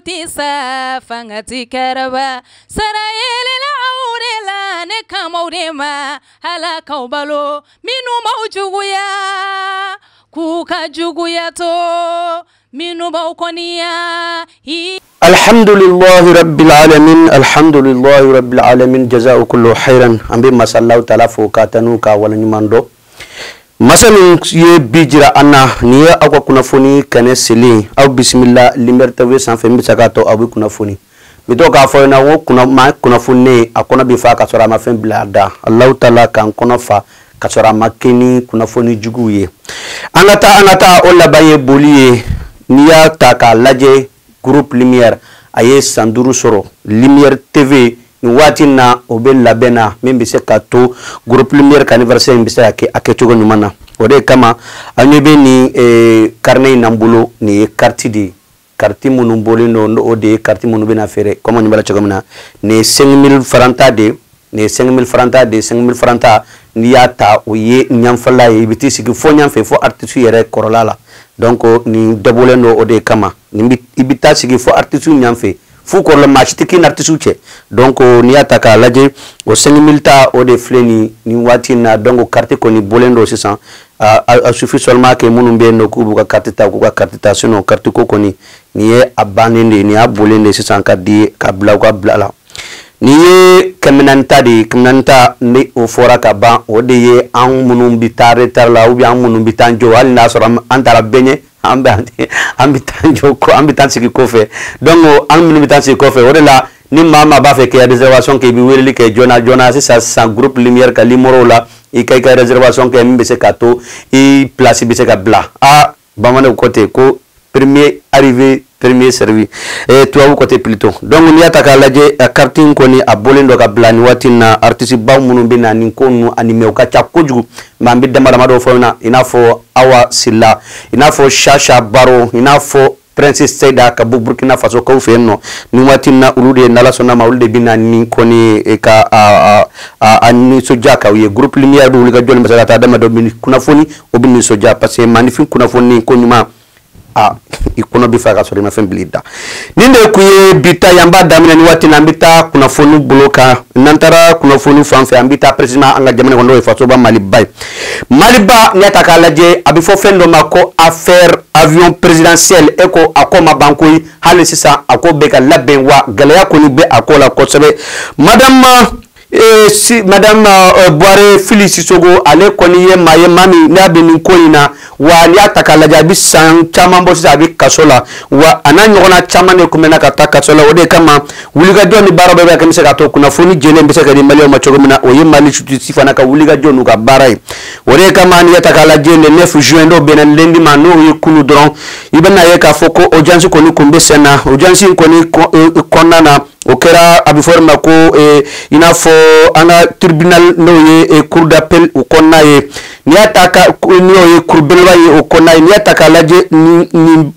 Ti sa fanga ti kɛrɛba sara yelela aw de la ne kamaw de ma ala k'aw balo minnu b'aw juguya k'u ka juguya to minnu b'aw kɔniya. Alhamdulillahi rabbil alamin, alhamdulillahi rabbil alamin, jazaa kullu khairan. An bɛ masa Allahu taala fo k'a tanu k'a waleɲuman dɔn. Masa min ye bi jira an na, nin ye aw ka kunnafoni kɛnɛ selen. Aw bisimila Lumière TV sanfɛ, min bɛ se k'a to aw bɛ kunnafoni. N bɛ to k'a fɔ ɲɛna ko maa kunnafoni a kɔnɔ bɛ fa ka sɔrɔ a ma fɛn bila a da. Allahu taala k'an kɔnɔ fa ka sɔrɔ a ma kɛ ni kunnafoni juguw ye. An ka taa, an ka taa, o laban ye boli ye. N'i y'a ta k'a lajɛ, Groupe Lumière a ye san 5 sɔrɔ. Lumière TV nin waati in na, o bɛ labɛn na min bɛ se ka to Groupe Lumière ka anniversaire in bɛ se ka kɛ a kɛcogo ɲuman na. O de kama an ɲɛ bɛ nin carnet in n'an bolo. Nin ye carte de ye, carte minnu bɔlen don, o de ye carte minnu bɛna feere comme nin b'a la cogo min na. Nin ye 5000 francs ta de ye, nin ye 5000 francs ta de ye. 5000 francs ta, n'i y'a ta, o ye ɲɛfɛla ye, i bɛ t'i sigi fo ɲɛfɛ, fo artiste yɛrɛ kɔrɔla la. Donc nin dabɔlen don o de kama. Nin bɛ, i bɛ taa sigi fo artiste ɲɛfɛ, f'u kɔrɔla, maa si tɛ k'i ni artiste cɛ. Donc n'i y'a ta k'a lajɛ, o 5000 ta, o de filɛ nin waati in na. Donc carte kɔni bɔlen don sisan. A suffit seulement que minnu bɛ yen nɔ k'u b'u ka carte ta, k'u ka carte ta. Sinon carte ko kɔni, nin ye a bannen de ye, nin y'a bɔlen de sisan ka di ka bila u ka bila la. Nin ye 400 ta de ye. 400 ta ni o fɔra ka ban, o de ye an minnu bɛ taa retard la, ou bien an minnu bɛ taa jɔ, hali n'a sɔrɔ an taara bɛɛ ɲɛ, an bɛ taa jɔ ko an bɛ taa sigi kɔfɛ. Donc an minnu bɛ taa sigi kɔfɛ, o de la ni maa maa b'a fɛ k'i ka réservation kɛ, i bɛ weleli kɛ joona joona sisan sisan Groupe Lumière ka numéro la, i ka réservation kɛ min bɛ se k'a to i place bɛ se ka bila. A bamananw ko ten ko premier arrivé, premier servi, tubabu ko ten plutôt. Donc n'i y'a ta k'a lajɛ, a carte in kɔni a bɔlen don ka bila nin waati in na. Artiste baw minnu bɛ na nin ko ninnu animé, o ka ca kojugu, mais an bɛ dama dama dɔw fɔ ɲɛna, i n'a fɔ Awa Sila, i n'a fɔ Chacha Baro, i n'a fɔ Prince Seyda ka bɔ Burkina Faso kaw fɛ yen nɔ. Nin waati in na, olu de ye, n'Ala sɔnna ma, olu de bɛ na nin kɔni ka a nisɔndiya k'aw ye. Groupe Lumière bɛ wuli ka jɔ ni bɛ se ka taa adamadenw bɛ kunnafoni, o bɛ nisɔndiya parce que maanifin kunnafoni ko ɲuman, a i kɔnɔ bɛ fa ka sɔrɔ i ma fɛn bila i da. Nin de kun ye bi ta ye. An b'a daminɛ nin waati in na, an bɛ taa kunnafoni bolo kan. N'an taara kunnafoni fan fɛ, an bɛ taa précisément an ka jamana kɔnɔ, n'o ye fasoba Maliba ye. Maliba, n'i y'a ta k'a lajɛ, a bɛ fɔ fɛn dɔ ma ko affaire avion présidentiel. E ko a ko ma ban koyi, hali sisan a ko bɛ ka labɛn, wa gɛlɛya kɔni bɛ a ko la kosɛbɛ. Si, madame Boire Fili Sissoko, ale kɔni ye maa ye, maa min n'a bɛ nin ko in na. Wa n'i y'a ta k'a lajɛ, a bɛ san caman bɔ sisan a bɛ kaso la, wa a n'a ɲɔgɔnna caman de tun bɛ na ka taa kaso la. O de kama wulikajɔ ni baara bɛɛ bɛ kɛ bɛ se k'a to kunnafoni jɛlen bɛ se ka di maliyɛnw ma cogo min na. O ye Mali justice fana ka wulikajɔ n'u ka baara ye. O de kama n'i y'a ta k'a lajɛ, le 9 juin, n'o bɛnna lundi ma, n'o ye kunu dɔrɔn, i bɛna ye k'a fɔ ko audience kɔni kun bɛ sen na. Audience in kɔni kɔnɔna na, o kɛra a bɛ fɔ o ma ko i n'a fɔ an ka tribunal, n'o ye cour d'appel o kɔnɔna ye. N'i y'a ta ka n'o ye cour belebeleba ye o kɔnɔna ye, n'i y'a ta k'a lajɛ, nin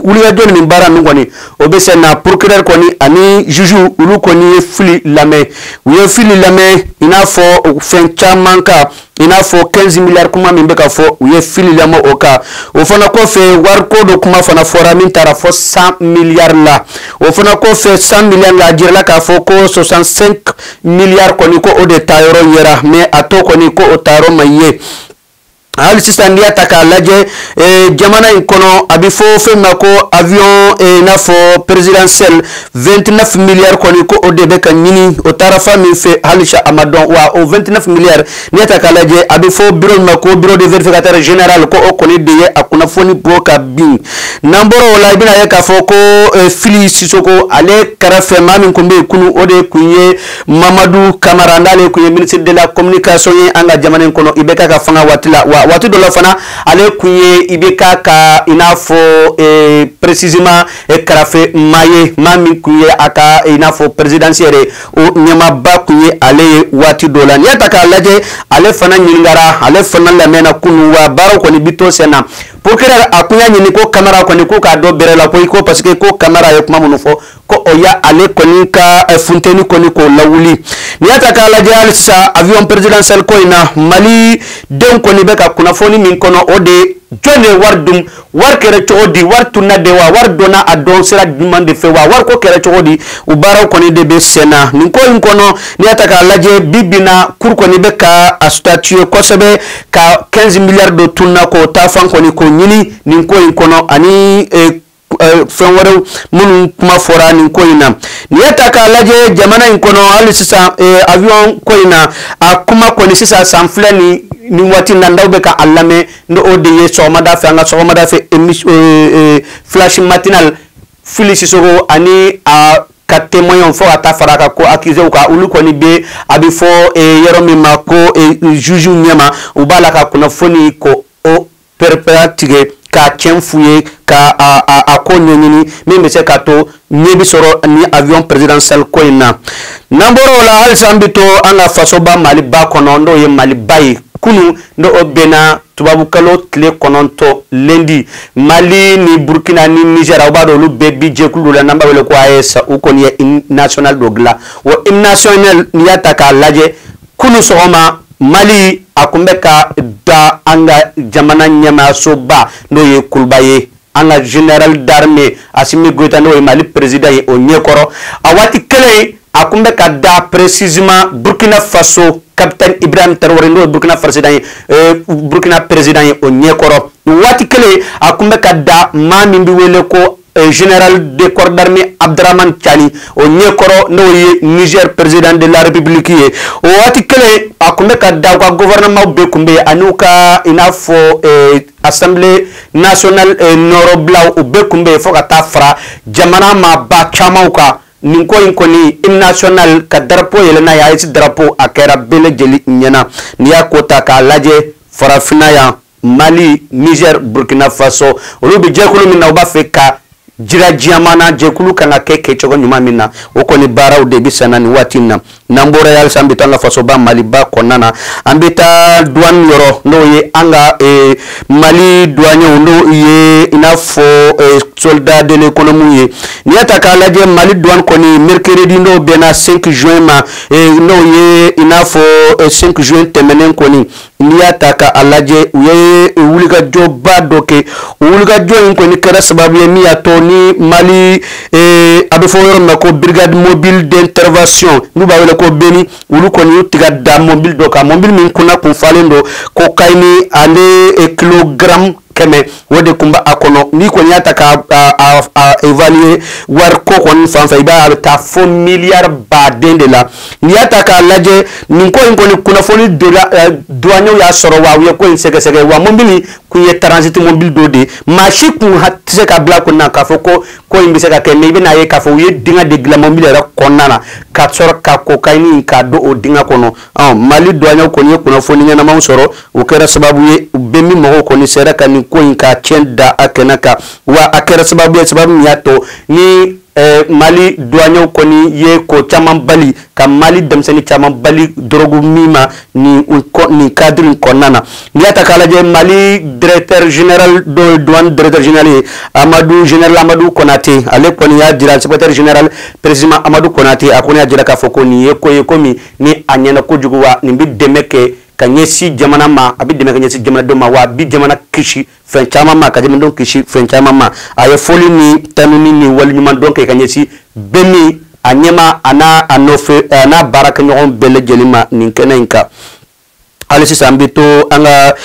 wulikajɔ ni nin baara ninnu kɔni, o bɛ sen na. Procureur kɔni ani juge, olu kɔni ye Fili lamɛn. U ye Fili lamɛn i n'a fɔ fɛn caman kan, i n'a fɔ 15 milliards kuma min bɛ ka fɔ, u ye Fili lamɛn o kan. O fana kɔfɛ, wariko dɔ kuma fana fɔra min taara fɔ 100 milliards la. O fana kɔfɛ, 100 milliards la, a jirala k'a fɔ ko 65 milliards kɔni, ko o de taayɔrɔ yera, mais a tɔ kɔni, ko o taayɔrɔ ma ye. Hali sisan n'i y'a ta k'a lajɛ, jamana in kɔnɔ, a bɛ fɔ fɛn ma ko avion i n'a fɔ présidentiel, 29 milliards kɔni, ko o de bɛ ka ɲini. O taara fan min fɛ, halisa a ma dɔn. Wa o 29 milliards, n'i y'a ta k'a lajɛ, a bɛ fɔ bureau min ma ko bureau de vérificateur général, ko o kɔni de ye a kunnafoni bɔ ka bin. N'an bɔra o la, i bɛna ye k'a fɔ ko Fili Sissoko, ale kɛrɛfɛ maa min tun bɛ yen kunun, o de tun ye Mamadu Kamara, n'ale tun ye ministre de la communication ye an ka jamana in kɔnɔ IBK ka fanga waati la. Wa waati dɔ la fana, ale tun ye IBK ka i n'a fɔ précisément karafe maa ye, maa min tun ye a ka i n'a fɔ présidence yɛrɛ o ɲɛmaaba tun ye ale ye waati dɔ la. N'i y'a ta k'a lajɛ, ale fana ɲininkara, ale fana lamɛnna kunun, wa baaraw kɔni bi to sen na. Procureur a kun y'a ɲini ko Kamara kɔni ko k'a dɔn bɛrɛ la ko parce que ko Kamara ye kuma minnu fɔ, ko o ya ale kɔni ka funteni kɔni k'o lawuli. N'i y'a ta k'a lajɛ halisa avion présidentiel ko in na, Mali denw kɔni bɛ ka kunnafoni min kɔnɔ, o de jɔn de ye wari dun, wari kɛra cogo di, wari tunna de wa, wari donna a dɔn sira jumɛn de fɛ wa, wari ko kɛra cogo di, u baaraw kɔni de bɛ sen na nin ko in kɔnɔ. N'i y'a ta k'a lajɛ, bi bi na cour kɔni bɛ ka a statuer kosɛbɛ ka 15 milliards de tunna k'o ta fan kɔni k'o ɲini nin ko in kɔnɔ, ani fɛn wɛrɛw minnu kuma fɔra nin ko in na. N'i y'a ta k'a lajɛ jamana in kɔnɔ hali sisan, avion ko in na, a kuma kɔni sisan san filɛ nin waati na, n'aw bɛ ka a lamɛn, ni o de ye sɔgɔmada fɛ, an ka sɔgɔmada fɛ émission flash matinal, Fili Sisoko ani a ka témoin fo ka taa fara a kan ko accusé kan, olu kɔni bɛ a bɛ fɔ yɔrɔ min ma ko juge ɲɛma, u b'a la ka kunnafoni ko o pɛrɛpɛrɛ tigɛ k'a tiɲɛ f'u ye, ka a ko ɲɛɲini min bɛ se k'a to ɲɛ bɛ sɔrɔ ni avion présidentiel ko in na. N'an bɔra o la, halisa an bɛ to an ka fasoba Maliba kɔnɔ, n'o ye Maliba ye. Kunu, n'o bɛnna tubabukalo tile 9, lundi, Mali ni Burkina ni Niger, aw b'a dɔn olu bɛɛ bi jɛkulu la n'an b'a wele ko AES, u kɔni ye hymne national dɔ dilan. O hymne national, n'i y'a ta k'a lajɛ, kunu sɔgɔma Mali a kun bɛ ka da an ka jamana ɲɛmaayasoba, n'o ye Kuluba ye, an ka général d'armée Assimi Goïta, n'o ye Mali président ye, o ɲɛkɔrɔ. A waati kelen a kun bɛ ka da précisément Burkina Faso capitaine Ibrahim Traoré, n'o ye Burkina président ye, Burkina président ye, o ɲɛkɔrɔ. Waati kelen a kun bɛ ka da maa min bɛ wele ko général de corps d'armée Abdraman Tchani, o ɲɛkɔrɔ, n'o ye Niger président de la République ye. O waati kelen a kun bɛ ka da u ka gouvernement bɛɛ kun bɛ yen, ani u ka i n'a fɔ assemblée nationale nɔrɔbilaw, u bɛɛ kun bɛ yen, fo ka taa fara jamana maaba camanw kan. Nin ko in kɔni, hymne national ka drapeau yɛlɛ n'a ye, AES drapeau, a kɛra bɛɛ lajɛlen ɲɛna. N'i y'a ko ta k'a lajɛ, farafinna yan, Mali, Niger, Burkina Faso, olu bɛ jɛkulu min na, u b'a fɛ ka jira diɲɛma na jɛkulu kan ka kɛ kɛcogo ɲuman min na, o kɔni baaraw de bɛ senna nin waati in na. N'an bɔra yen, halisa an bɛ taa an ka fasoba Maliba kɔnɔna na, an bɛ taa douane yɔrɔ, n'o ye an ka Mali douaniers, n'o ye i n'a fɔ soldat de l'économie ye. N'i y'a ta k'a lajɛ, Mali douane kɔni, mercredi, n'o bɛnna 5 juin ma, n'o ye i n'a fɔ 5 juin tɛmɛnen kɔni, n'i y'a ta k'a lajɛ, u ye wulikajɔba dɔ kɛ. O wulikajɔ in kɔni kɛra sababu ye min y'a to ni Mali, a bɛ fɔ yɔrɔ min ma ko brigade mobile d'intervention, n'u b'a wele ko BENI, olu kɔni y'u tigɛ da mobili dɔ kan, mobili min kunna kun falen don cocaïne ale kilogramme 100, o de kun bɛ a kɔnɔ. N'i kɔni y'a ta k'a a évaluer wari ko kɔni fan fɛ, i b'a ye a bɛ taa fo miliyari baden de la. N'i y'a ta k'a lajɛ, nin ko in kɔni kunnafoni donna, douaniers y'a sɔrɔ wa u ye ko in sɛgɛsɛgɛ wa mobili kun ye transit mobili dɔ de ye. Maa si kun tɛ se ka bila kun na k'a fɔ ko ko in bɛ se ka kɛ, mais i bɛna ye k'a fɔ u ye dingɛ de dilan mobili yɛrɛ kɔnɔna na ka sɔrɔ ka cocaïne k'a don o dingɛ kɔnɔ. Mali douaniers kɔni ye kunnafoni ɲɛnamaw sɔrɔ, o kɛra sababu ye u bɛ min mɔgɔw kɔni sera ka nin ko in ka tiɲɛ da a kɛnɛ kan wa a kɛra sababu ye, sababu min y'a to ni Mali douaniers kɔni ye ko caman bali ka Mali denmisɛnnin caman bali drogue min ma nin cadre in kɔnɔna na. N'i y'a ta k'a lajɛ, Mali directeur général dɔ ye douane directeur général ye, Amadu, général Amadu Konate, ale kɔni y'a jira, secrétaire général précisément Amadu Konate, a kɔni y'a jira k'a fɔ ko nin ye ko ye komi ni a ɲɛna kojugu wa nin bɛ dɛmɛ kɛ ka ɲɛsin jamana ma, a bɛ dɛmɛ ka ɲɛsin jamanadenw ma wa a bɛ jamana kisi fɛn caman ma, ka jamanadenw kisi fɛn caman ma. A ye foli ni tanuni ni waleɲumandɔn kɛ ka ɲɛsin bɛɛ min a ɲɛma, a n'a a nɔfɛ, a n'a baarakɛɲɔgɔn bɛɛ lajɛlen ma nin kɛnɛ in kan. Hali sisan an bɛ to an ka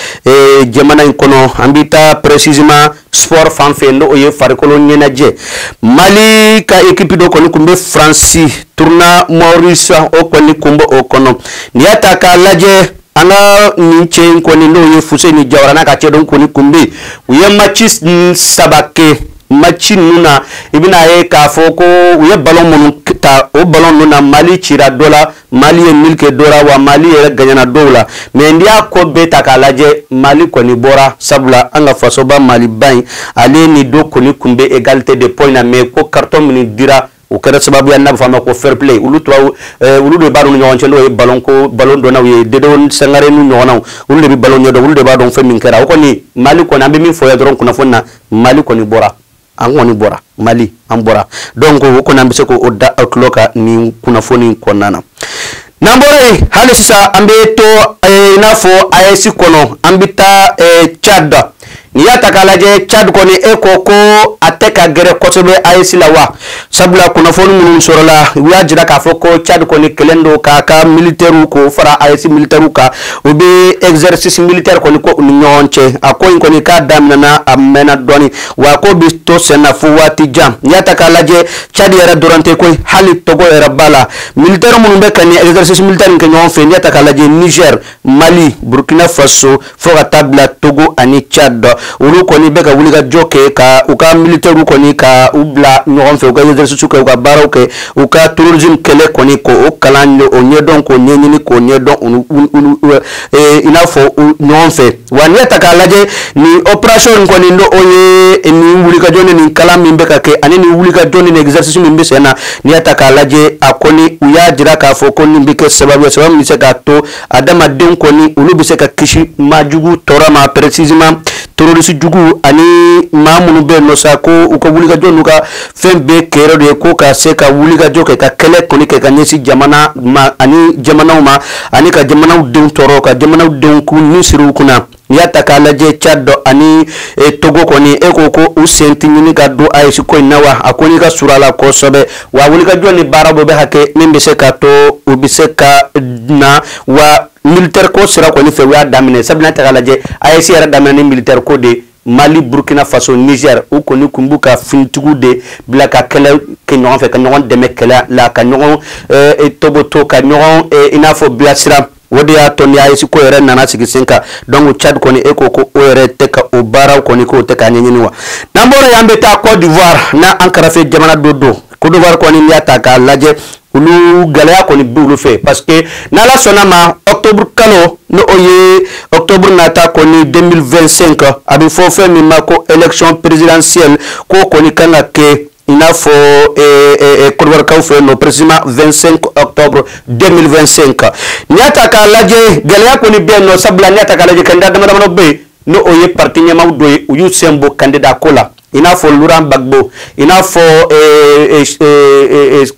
jamana in kɔnɔ, an bɛ taa précisément sport fan fɛ, n'o ye farikolo ɲɛnajɛ. Mali ka équipe dɔ kɔni tun bɛ Faransi tournoi Maurice, o kɔni kun bɛ o kɔnɔ. N'i y'a ta k'a lajɛ, an ka nin cɛ in kɔni, n'o ye Fuseni Jawara n'a ka cɛdenw kɔni kun bɛ yen, u ye match 3 kɛ. Match ninnu na, i bɛna ye k'a fɔ ko u ye ballon minnu ta, o ballon ninnu na, Mali cira dɔ la, Mali ye nul kɛ dɔ la, wa Mali yɛrɛ gagnana dɔw la. Mais n'i y'a ko bɛɛ ta k'a lajɛ, Mali kɔni bɔra, sabula an ka fasoba Maliba in, ale ni dɔ kɔni kun bɛ égalité de point na, mais ko carton minnu dira, o kɛra sababu ye n'a bɛ fɔ a ma ko fair play. Olu tubabu, olu de b'a dɔn ni ɲɔgɔn cɛ, n'o ye ballon ko ballon dɔnnaw ye, Dedo Sangare n'u ɲɔgɔnnaw, olu de bɛ ballon ɲɛdɔn, olu de b'a dɔn fɛn min kɛra. O kɔni, Mali kɔni, an bɛ min fɔ yan dɔrɔn kunnafoni na, Mali kɔni bɔra. An kɔni bɔra Mali, an bɔra. Donc o kɔni an bɛ se k'o da aw tulo kan nin kunnafoni kɔnɔna na. N'an bɔra yen, hali sisan an bɛ to i n'a fɔ AES kɔnɔ, an bɛ taa Tchad. N'i y'a ta k'a lajɛ, Tchad kɔni, e ko ko a tɛ ka gɛrɛ kosɛbɛ AES la wa? Sabula kunnafoni minnu sɔrɔla, u y'a jira k'a fɔ ko Tchad kɔni kɛlen don k'a ka militaires k'o fara AES militaires kan. U bɛ exercice militaire kɔni ko u ni ɲɔgɔn cɛ. A ko in kɔni k'a daminɛna, a mɛnna dɔɔni, wa ko bɛ to sen na fo waati jan. N'i y'a ta k'a lajɛ, Tchad yɛrɛ dɔrɔn tɛ koyi, hali Togo yɛrɛ b'a la. Militaire minnu bɛ ka nin exercice militaire kɛ ɲɔgɔn fɛ, n'i y'a ta k'a lajɛ, Niger, Mali, Burkina Faso, fo ka taa bila Togo ani Tchad, olu kɔni bɛ ka wulikajɔ kɛ ka u ka militaires kɔni ka u bila ɲɔgɔn fɛ, u ka exercice kɛ, u ka baaraw kɛ, u ka terrorisme kɛlɛ kɔni k'o kalan, o ɲɛdɔn, k'o ɲɛɲini, k'o ɲɛdɔn i n'a fɔ ɲɔgɔn fɛ. Wa n'i y'a ta k'a lajɛ, nin opération in kɔni, n'o ye nin wulikajɔ ni nin kalan min bɛ ka kɛ ani nin wulikajɔ ni nin exercice min bɛ sen na, n'i y'a ta k'a lajɛ, a kɔni u y'a jira k'a fɔ ko nin bɛ kɛ sababu ye, sababu min bɛ se k'a to adamadenw kɔni olu bɛ se ka kisi maajugu tɔɔrɔ ma, précisément terroriste jugu ani maa minnu bɛ yen nɔ sa, ko u ka wulikajɔ n'u ka fɛn bɛɛ kɛyɔrɔ de ye ko ka se ka wulikajɔ kɛ, ka kɛlɛ kɔni kɛ ka ɲɛsin jamana ma ani jamanaw ma, ani ka jamanaw denw tɔɔrɔ, ka jamanaw denw k'u ni siri u kunna. N'i y'a ta k'a lajɛ, Tchad ani Togo kɔni, e ko ko u sen tɛ ɲini ka don AES ko in na wa? A ko n'i ka surun a la kosɛbɛ, wa wulikajɔ ni baara dɔ bɛ ka kɛ min bɛ se ka to u bɛ se ka na. Wa militaire ko sira kɔni fɛ, u y'a daminɛ, sabula n'a ta k'a lajɛ, AES yɛrɛ daminɛ ni militaire ko de. Mali, Burkina Faso, Niger, u kɔni kun b'u ka finitigiw de bila ka kɛlɛ kɛ ɲɔgɔn fɛ, ka ɲɔgɔn dɛmɛ kɛlɛ la, ka ɲɔgɔn toboto, ka ɲɔgɔn i n'a fɔ bilasira. O de y'a to ni AES ko yɛrɛ nana sigi sen kan. Donc Tchad kɔni, e ko ko o yɛrɛ tɛ ka o baaraw kɔni k'o tɛ k'a ɲɛɲini wa? N'an bɔra yen, an bɛ taa Côte d'Ivoire, n'a an kɛrɛfɛ jamana dɔ don. Côte d'Ivoire kɔni, n'i y'a ta k'a lajɛ, olu gɛlɛya kɔni bɛ olu fɛ, parce que n'Ala sɔnna ma, octobre kalo, ni o ye octobre nata kɔni 2025, a bɛ fɔ fɛn min ma ko élection présidentielle, k'o kɔni kan ka kɛ i n'a fɔ Côte d'Ivoire fɛ yen nɔ, précisément 25 octobre 2025. N'i y'a ta k'a lajɛ, gɛlɛya kɔni bɛ yen nɔ, sabula n'i y'a ta k'a lajɛ, candidat dama damadɔ bɛ yen, n'o o ye parti ɲɛmaaw dɔ ye, u y'u sen bɔ candidat ko la, i n'a fɔ Laurent Gbagbo, i n'a fɔ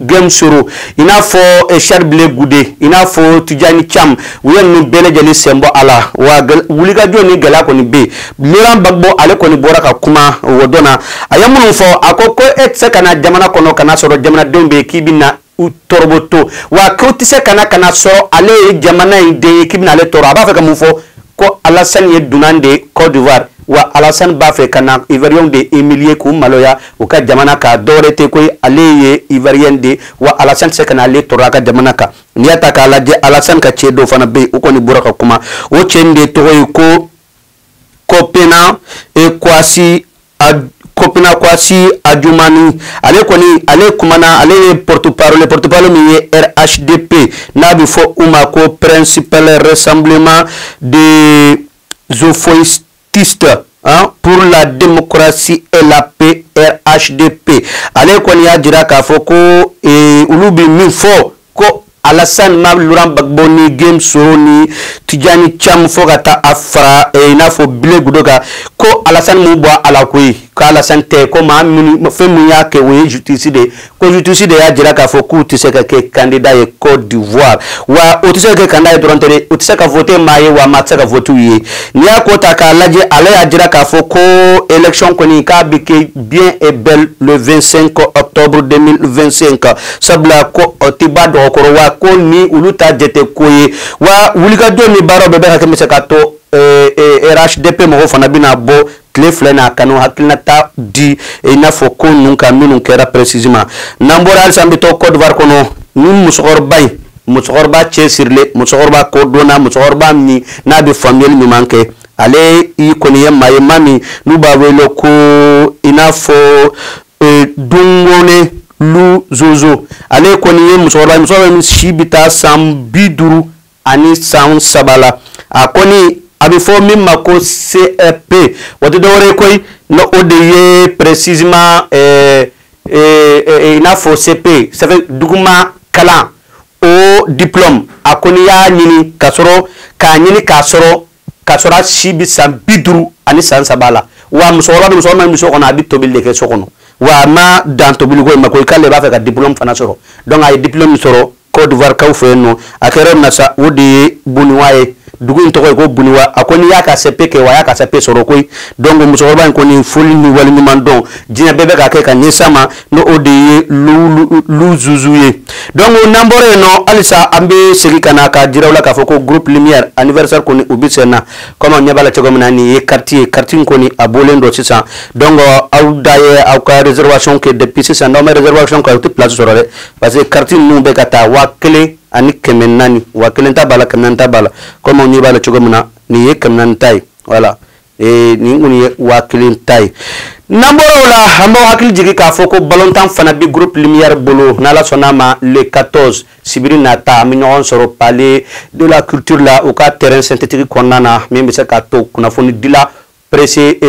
Guillaume Soro, i n'a fɔ Charles Blé Goudé, i n'a fɔ Tidjane Thiam. U ye ninnu bɛɛ lajɛlen sen bɔ a la. Wa wulikajɔ ni gɛlɛya kɔni bɛ yen. Laurent Gbagbo, ale kɔni bɔra ka kuma o don na. A ye minnu fɔ, a ko ko e tɛ se ka na jamana kɔnɔ ka na sɔrɔ jamanadenw bɛ yen k'i bɛ na u tɔrɔbɔtɔ, wa k'o tɛ se ka na sɔrɔ ale ye jamana in den ye k'i bɛna ale tɔɔrɔ. A b'a fɛ ka mun fɔ? Ko Alassane ye dunan de ye Côte d'Ivoire, wa Alassane b'a fɛ ka na Ivoirien de humilier, k'u maloya u ka jamana kan. Dɔwɛrɛ tɛ koyi, ale ye Ivoirien de, wa Alassane tɛ se ka na ale tɔɔrɔ a ka jamana kan. N'i y'a ta k'a lajɛ, Alassane ka cɛ dɔw fana bɛ yen, o kɔni bɔra ka kuma. O cɛ in de tɔgɔ ye ko Kopena Kwasi Adjumani. Ale kɔni, ale kumana, ale ye porte parole min ye RHDP, n'a bɛ fɔ u ma ko Principal Rassemblement des Houphouëtistes, hein, pour la démocratie et la paix, RHDP. Ale kɔni y'a jira k'a fɔ ko olu bɛ min fɔ, ko Alassane ma Laurent Gbagbo ni Guillaume Soro ni Tidjane Thiam, fo ka taa a fara i n'a fɔ Blé Goudé kan, ko Alassane m'u bɔ a la koyi, ko Alassane tɛ, ko maa minnu fɛn min y'a kɛ, o ye justice de ye, ko justice de y'a jira k'a fɔ k'u tɛ se ka kɛ candidat ye Côte d'Ivoire. Wa o tɛ se ka kɛ candidat ye dɔrɔn tɛ dɛ, u tɛ se ka voter maa ye, wa maa tɛ se ka voter u ye. N'i y'a ko ta k'a lajɛ, ale y'a jira k'a fɔ ko élection kɔni k'a bɛ kɛ bien et belle le 25 octobre 2025, sabula ko o tɛ ba dɔgɔkɔrɔ, wa ko ni olu ta jate ko ye. Wa wulikajɔ ni baaraw bɛɛ bɛ ka kɛ min se ka to RHDP mɔgɔw fana bɛna bɔ tile 2 na ka n'u hakilinata di i n'a fɔ ko ninnu kan minnu kɛra précisément. N'an bɔra halisa, an bɛ to Côte d'Ivoire kɔnɔ. Ni musokɔrɔba in, musokɔrɔba cɛsirilen, musokɔrɔba kodɔnna, musokɔrɔba min n'a bɛ faamuyali ɲuman kɛ, ale i kɔni ye maa ye, maa min n'u b'a wele ko i n'a fɔ Dungone Lu Zozo. Ale kɔni ye musokɔrɔba, musokɔrɔba min si bɛ taa san 53 la. A kɔni a bɛ fɔ min ma ko CEP, o tɛ dɔwɛrɛ ye koyi, n'o o de ye précisément i n'a fɔ CP, sɛbɛn duguma kalan, o diplôme. A kɔni y'a ɲini ka sɔrɔ k'a ɲini k'a sɔrɔ a si bɛ san 53 la. Wa musokɔrɔba bɛ musokɔrɔba min so kɔnɔ, a bɛ tobili de kɛ so kɔnɔ. Wa a ma dan tobili ko in ma koyi, k'ale b'a fɛ ka diplôme fana sɔrɔ. Donc a ye diplôme sɔrɔ Côte d'Ivoire kaw fɛ yen nɔ. A kɛra min na sa, o de ye Buniwa ye. Dugu in tɔgɔ ye ko Buniwa. A ko n'i y'a ka CP kɛ, wa a y'a ka CP sɔrɔ koyi. Donc musokɔrɔba in kɔni foli ni waleɲuman dɔn diɲɛ bɛɛ bɛ ka kɛ ka ɲɛsin a ma, n'o o de ye Luzuzu ye. Donc n'an bɔra yen nɔ, halisa an bɛ segin ka na ka jira u la k'a fɔ ko groupe Lumière anniversaire kɔni u bɛ sen na. Comme aw ɲɛ b'a la cogo min na, nin ye carte ye, carte in kɔni a bɔlen don sisan. Donc aw da ye aw ka réservation kɛ depuis sisan. N'aw ma réservation kɛ, aw tɛ place sɔrɔ dɛ, parce que carte ninnu bɛ ka taa 1400, 1000 ta b'a la, 400 ta b'a la. Comme aw ɲɛ b'a la cogo min na, nin ye 400 ta ye, voilà. Nin kɔni ye 1000 ta ye. N'an bɔra o la, an b'aw hakili jigin k'a fɔ ko balontan fana bɛ groupe Lumière bolo. N'Ala sɔnna a ma, le 14 sibiri nata, an bɛ ɲɔgɔn sɔrɔ palais de la culture la, u ka terrain synthétique kɔnɔna na, min bɛ se k'a to kunnafonidila presse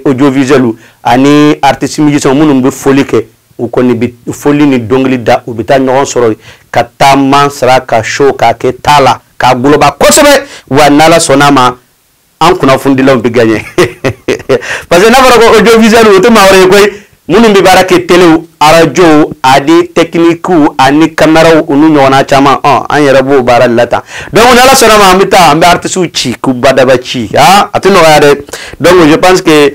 audiovisuel ani artiste musicien minnu bɛ foli kɛ, u kɔni bɛ foli ni dɔnkili da, u bɛ taa ɲɔgɔn sɔrɔ ka taa mansara ka show k'a kɛ ta la k'a goloba kosɛbɛ. Wa n'Ala sɔnna a ma, an kunnafonidilaw bɛ gagner, parce que n'a fɔra ko audiovisuel, o tɛ maa wɛrɛ ye koyi, minnu bɛ baara kɛ telew, arajow ani techniques ani caméraw, u n'u ɲɔgɔnna caman. An yɛrɛ b'o baara de la tan. Donc n'Ala sɔnna ma, an bɛ taa an bɛ artistes ci k'u badaba ci. A tɛ nɔgɔya dɛ. Donc je pense que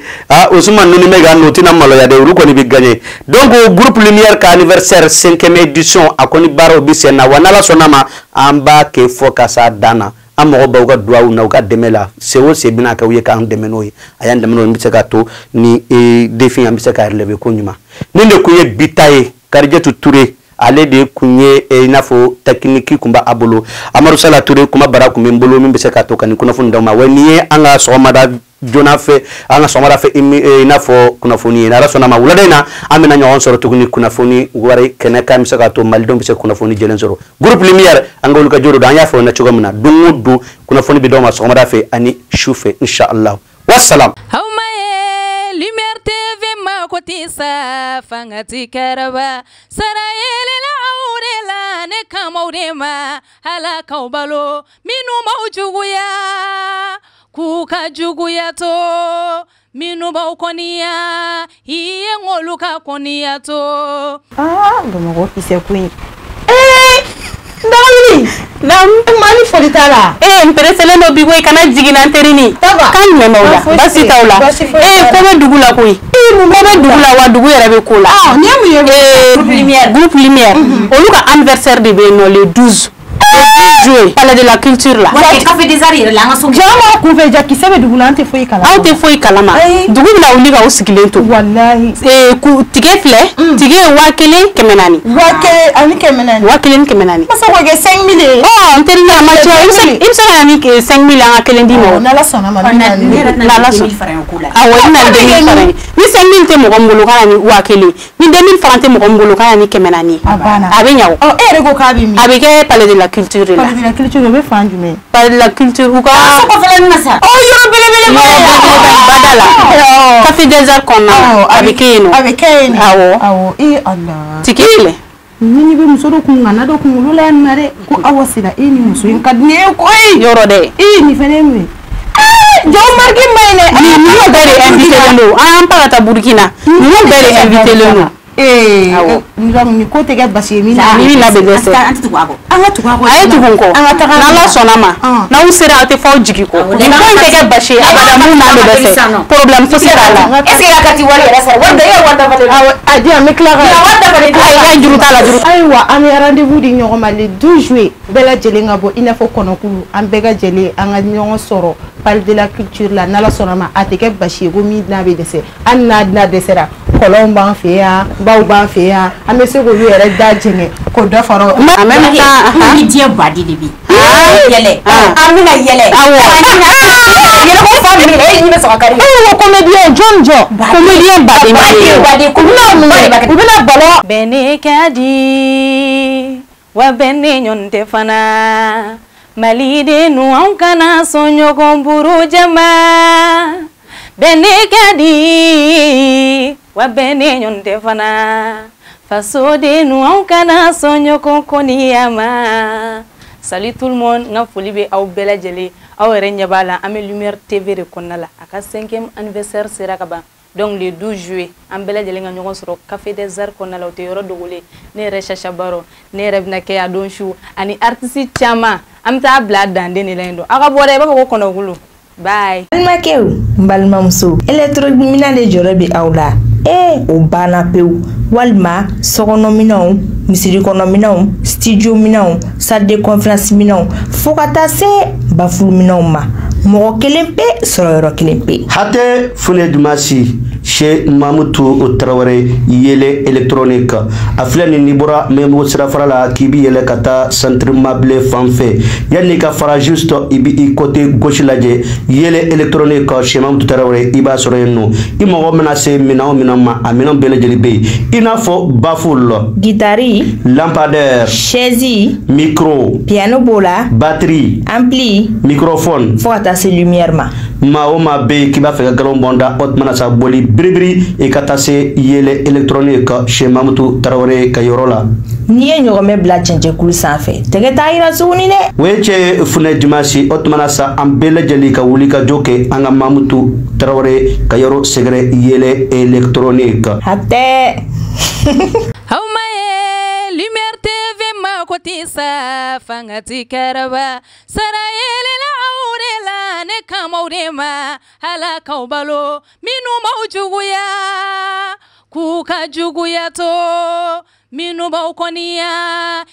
Ousmane ninnu bɛ ka n'o tɛna maloya dɛ, olu kɔni bɛ gagner. Donc groupe Lumière ka anniversaire 5e édition, a kɔni baaraw bɛ sen na. Wa n'Ala sɔnna ma, an b'a kɛ fo ka s'a dan na. An mago b'aw ka duwawu n'aw ka dɛmɛ la. Se o se bɛna kɛ u ye k'an dɛmɛ n'o ye, a y'an dɛmɛ n'o ye, n bɛ se k'a to ni défi an bɛ se ka relever ko ɲuman. Nin de kun ye bi ta ye. Karijatu Ture, ale de kun ye i n'a fɔ technique kun b'a bolo. Amadu Sala Ture kuma bara kun bɛ n bolo, min bɛ se k'a to ka nin kunnafoni d'aw ma. Wa nin ye an ka sɔgɔmada joona fɛ, an ka sɔgɔmada fɛ i n'a fɔ kunnafoni ye. N'Ala sɔnna ma, wulada in na an bɛna ɲɔgɔn sɔrɔ tuguni kunnafoni wɛrɛ kɛnɛ kan, bɛ se k'a to malidenw bɛ se kunnafoni jɛlen sɔrɔ. Groupe Lumière, an ka wulikajɔ don, an y'a fɔ aw ɲɛna cogo min na, don o don kunnafoni bɛ d'aw ma sɔgɔmada fɛ ani su fɛ, inshallah. Wassalam. Aw ma ye Lumière TV ma ko ti sa fanga ti kɛrɛba sara yelela aw de la, ne kamaw de ma Ala k'aw balo minnu b'aw juguya k'u ka juguya to, minnu b'aw kɔniya i ye ŋ'olu ka kɔniya to. Bamakɔ kisɛ ko in. Ndawuli. Naam. Mali foli t'a la. N pereselen don bi koyi, kana jigin na n terinin. Ça va? Kan jumɛn b'aw la? Baasi t'aw la. Baasi foyi t'a la. Ko bɛ dugu la koyi. Mun Ko bɛ dugu la wa dugu yɛrɛ bɛ ko la. Nin ye mun ye? Groupe Lumière. Groupe Lumière. Olu ka anniversaire de bɛ yen nɔ le 12. Jouer palais de la culture la. Ouais, café des arts yɛrɛ la, an ka so. Jama kunfɛ ja kisɛ bɛ dugu la, an tɛ foyi kalama. Aw tɛ foyi kalama. Ayi. Dugu bɛna wuli k'aw sigilen to. Walahi. Tigɛ filɛ, tigɛ ye 1400. 1400. 1400. Masa k'o kɛ 5000 ye. N terikɛ, a ma caya. I bɛ se ka na ni 5000 an ka kelen d'i ma o. N'Ala sɔnna ma, n bɛ na ni Ne yɛrɛ tɛna N'Ala ni sɔnna. 2000 fara ɲɔgɔn ko la. Awɔ, i bɛna ni 2000 fara ɲɔgɔn. Ni 5000 tɛ mɔgɔ min bolo, ka na ni 1000. Ni 2000 fana tɛ mɔgɔ min bolo, ka na ni 400 ye. A banna. A bɛ ɲa o. Ɔ, e yɛrɛ ko k'a bɛ min? A bɛ kɛ palais de la culture de la. Palais de la culture, o bɛ fan jumɛn? Palais de la culture, u ka So kɔfɛla nin na sa. Ɔ, yɔrɔ belebeleba yɔrɔ ye. belebeleba bada la. Awɔ. Café des arts kɔnɔna na. A bɛ kɛ yen nɔ. A bɛ kɛ yen nɔ. Awɔ. Awɔ. Ala. Tike filɛ. Ni bɛ muso dɔ kun ŋana dɔ kunkolo la yan nɔ dɛ, ko Awa Sira, e ni muso in ka di ne ye koyi. Yɔrɔ dɛ. Nin fɛnɛ ye mun ye? Jɔn marque ma ɲi dɛ. Ninnu bɛɛ de invité len don. An pa ka taa Burukina. Ninnu bɛɛ de invité len don. Awɔ. Donc nin ko tɛ kɛ basi ye min na. Ni min na bɛ dɛsɛ. An tɛ tugu a kɔ. An ka tugu a kɔ. A ye tugu n kɔ. An ka taga. N'Ala sɔnna ma, n'aw sera aw tɛ f'aw jigi kɔ. Nin ko in tɛ kɛ basi ye abada, mun n'a bɛ dɛsɛ. Problème fosi t'a la. Est ce que ka carte wari yɛrɛ sara? Wari da e ye wari dafalen. Awɔ, a di yan, n bɛ tila ka. Wari dafalen. Ayi, ka juru t'a la, juru. Ayiwa, an bɛ rendez-vous di ɲɔgɔn ma le 12 juillet. Bɛɛ lajɛlen ka bɔ i n'a fɔ kɔnɔkulu, an bɛɛ ka jɛlen an ka ɲɔgɔn sɔrɔ palais de la culture la. N'Ala sɔnna ma, a tɛ kɛ basi ye ko min n'a bɛ dɛsɛ. Hali n'a n'a dɛsɛra, kɔlɔnw b'an fɛ yan, baw b'an fɛ yan, an bɛ se k'olu yɛrɛ da jɛngɛ k'o dɔ fara o. En même temps, Ni diɲɛ baden de bɛ yen. Yɛlɛ. An bɛna yɛlɛ. Awɔ. Yɛlɛ ko fa minɛ, e ɲi bɛ sɔrɔ ka kari. E ko comédien jɔn jɔn? Comédien baden bɛ yen. Baden, U bɛna mun kɛ? U bɛna ballon. Bɛnɛ ka di wa bɛnɛ ɲɔgɔn tɛ fana. Malidenw, anw kana sɔn ɲɔgɔn burujama. Bɛnɛ ka di wa bɛnɛ ɲɔgɔn tɛ fana. Fasodenw, anw kana sɔn ɲɔgɔn kɔniya ma. Salut tout le monde, n ka foli bɛ aw bɛɛ lajɛlen. Aw yɛrɛ ɲɛ b'a la, an bɛ Lumière TV de kɔnɔna la. A ka 5e anniversaire sera ka ban. Donc le 12 juillet, an bɛɛ lajɛlen ka ɲɔgɔn sɔrɔ Café des Arts kɔnɔna la, o tɛ yɔrɔ dogolen. Ne yɛrɛ Chacha Baro, ne yɛrɛ bɛna kɛ a don su ani artiste caman. An bɛ taa bila danden de la yen. Don aw ka bɔ dɛ, i b'a fɔ ko kɔnɔkulu. Bye. Balimakɛw, n balimamuso, électronique de jɔrɔ bɛ aw la. Ee, o banna pewu. Walima sokɔnɔminɛnw, misiri kɔnɔminɛnw, studio minɛnw, salle de conférence minɛnw, fo ka taa se baffle minɛnw ma, mɔgɔ kelen pe sɔrɔ yɔrɔ kelen pe. Hatɛ Fune Dumasi chez Mamutu Tarawele, Yele électronique. A filɛ nin, n'i bɔra Mɛmugu sirafara la k'i bi yɛlɛ ka taa centre mabile fan fɛ, yanni ka fara, juste i bi i côté gauche lajɛ, Yele électronique chez Mamutu Tarawele, i b'a sɔrɔ yen nɔ. I mago mana se minɛn o minɛn ma, a minɛn bɛɛ lajɛlen bɛ yen, i n'a fɔ baffle, guitare, lampadaire, chaise, micro, piano b'o la, batterie, ampli, microphone, fo ka taa se lumière ma. Maa o maa bɛ yen k'i b'a fɛ ka galon bɔn da, o tuma na sa, boli biribiri i ka taa se Yele électronique chez Mamutu Tarawele ka yɔrɔ la. N'i ye ɲɔgɔmɛ bila cɛncɛnkulu sanfɛ, tɛgɛ t'a yira tuguni dɛ. O ye cɛ Funɛ Dimasi. O tuma na sa, an bɛɛ lajɛlen ka wuli ka jɔ kɛ an ka Mamutu Tarawele ka yɔrɔ sɛgɛrɛ, Yele électronique. Hatɛ. Aw ma ye Lumière TV ma ko ti sa fanga ti kɛrɛba sara yelela aw de la, ne kamaw de ma ala k'aw balo minnu b'aw juguya k'u ka juguya to minnu b'aw kɔniya.